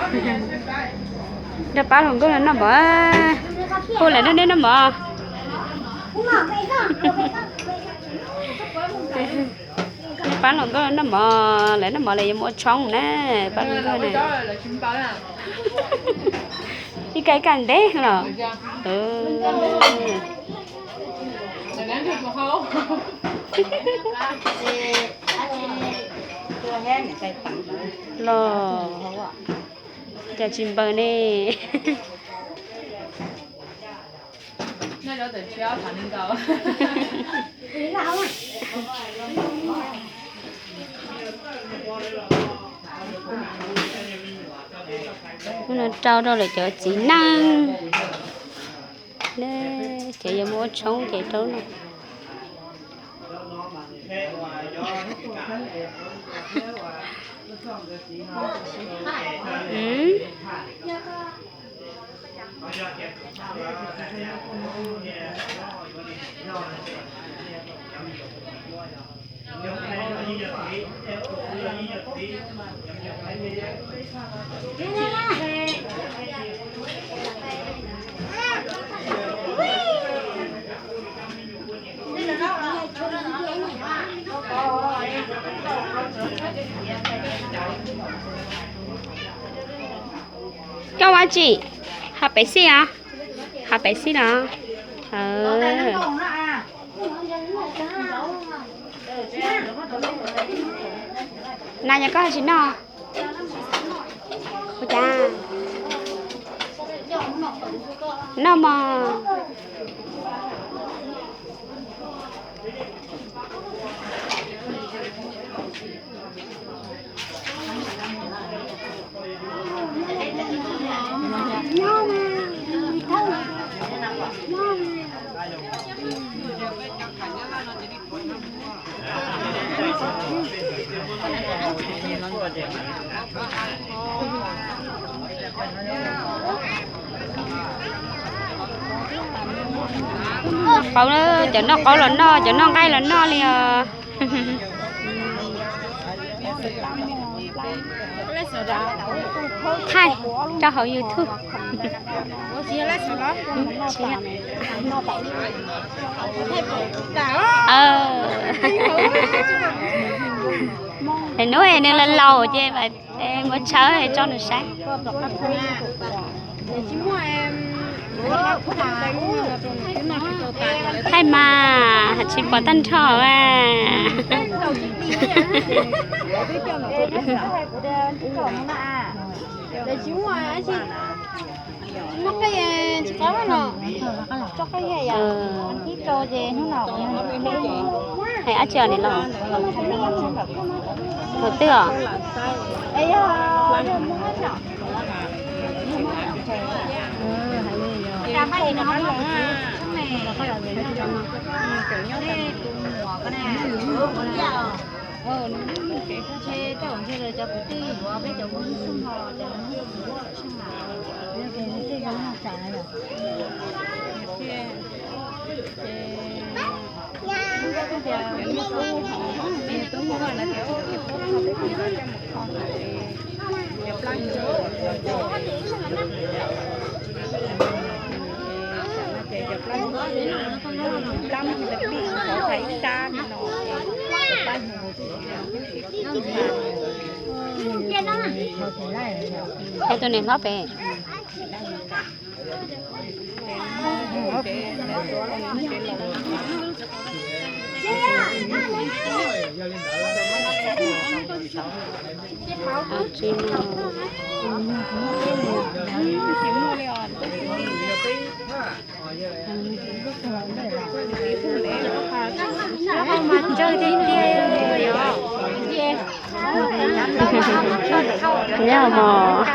Nrog pab hluas nkauj no noj mov, hu lawv nrog nej noj mov. Nrog pab hluas nkauj noj mov, lawv noj mov lawv yuav mus ua tshoob na, pab hluas nkauj na. Ib ka ib ka ntev los. Los, cas tsis npaws ne. Hnub no rau rau lawv cov txiv neej, cov yuav mus ua tshoob ces rau no. Koj ua tsi? Hais pem xij os. Hais pem xij los. Na yog koj tsis noj. Ua cas? Noj mog. Qaub, cov noj qaub los noj, cov noj nqaij los noj li os. Thaij rau hauv YouTube. Hnub nws laus laus ces muab tshawb tso nws saib. Thaij mas, tsis pom tag nrho a. Hais dab tsi os niam laus? Thaum twg os? Tus niam hlob pem. Nyob mog.